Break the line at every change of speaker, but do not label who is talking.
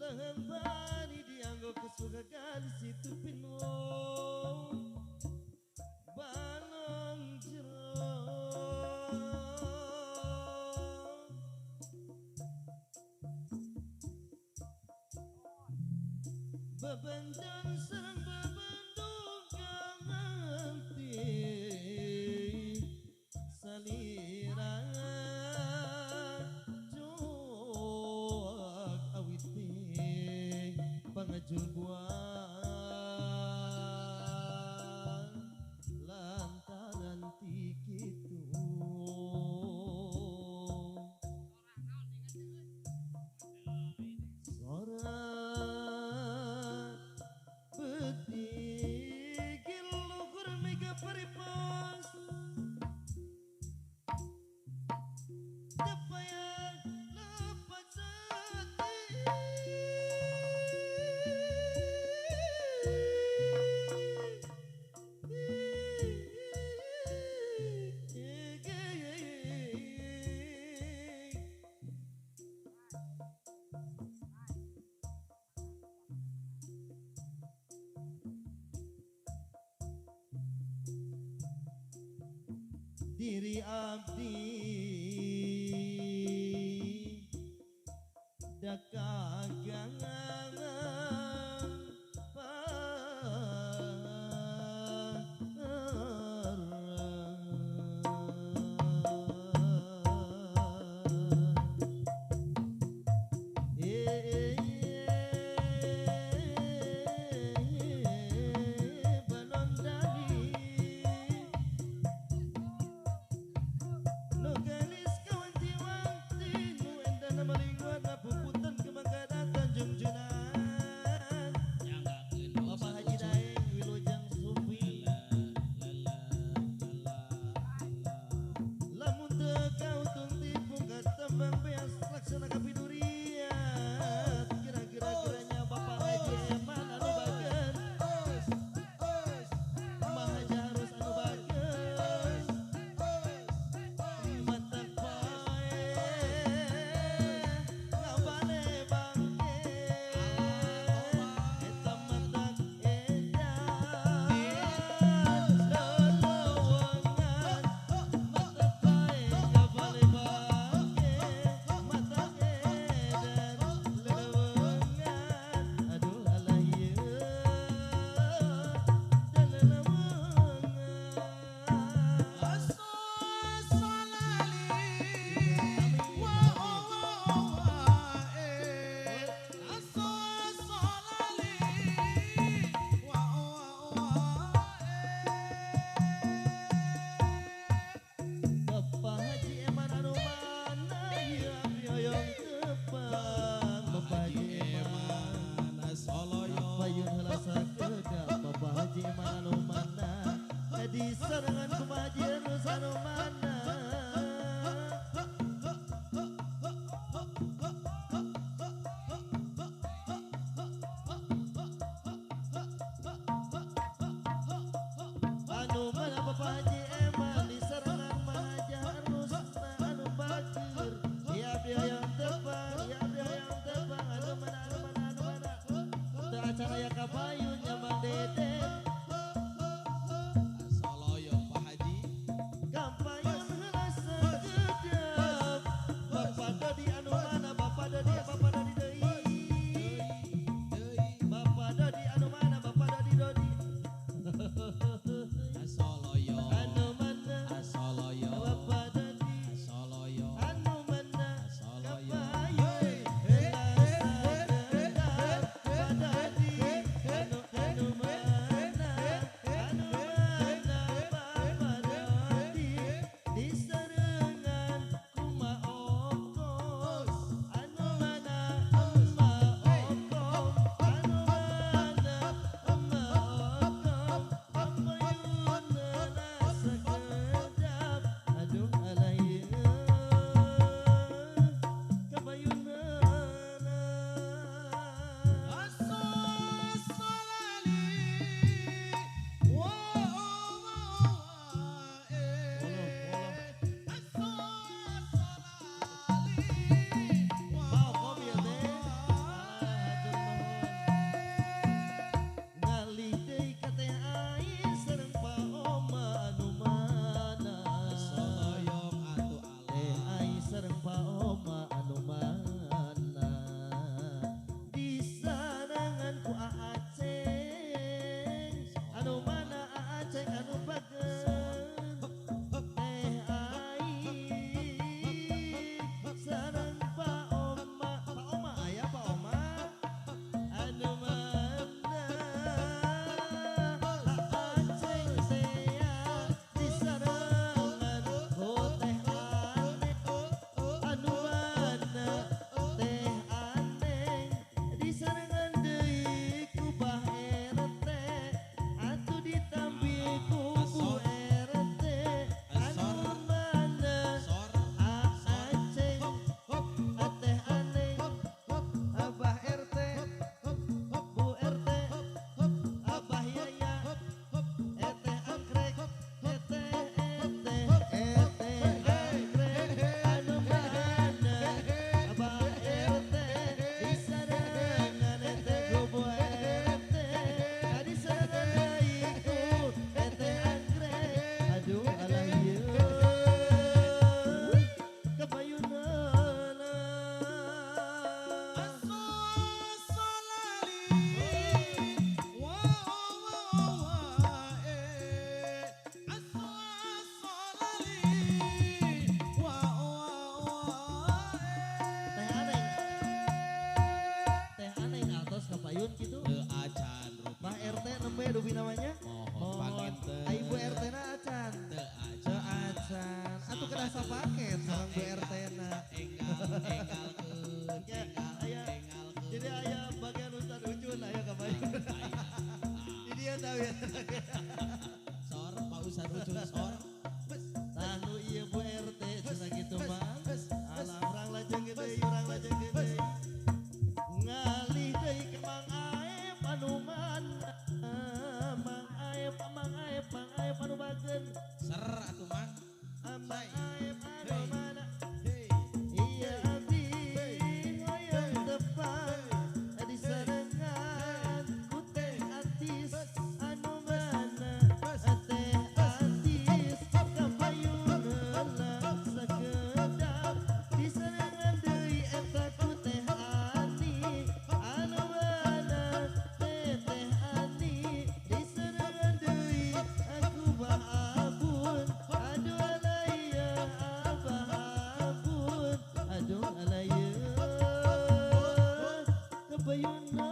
Lembani dianggo kesuka kali situ pinu balong jero bebendan serang bebendung nganti salira pangajul buang lantaran tikitu sora petigil luhur mega paripos tepaya lepas sati. Diri abdi dakagangan Dubi namanya.
Mohon panginten.
Ai Bu RT na acan.
Teu acan.
Atuh kedah sapaket sareng Bu RT na.
Enggal-enggalkeun.
Ya, aya. Jadi aya bagian Ustaz Ucun aya ka payun. Di dia tahu ya.
Sor Pak Ustaz Ucun sor.
Tah nu ieu Bu RT cenah kitu mah. Alah urang lajeng deui, urang lajeng deui. Ngalih deui ke Mang Aep anu mana? Mang Aep, Mang Aep, Mang Aep anu bageun.
Ser atuh Mang.
Mang Aep anu mana? Iya abdi hoyong tepang disarengan ku teh atis anu mana? Teh atis kapayunna sakedap disarengan deui eta ku teh ani anu mana? Teh teh ani disarengan deui aku baabun aduh alaya abah aduh alaya kapayunna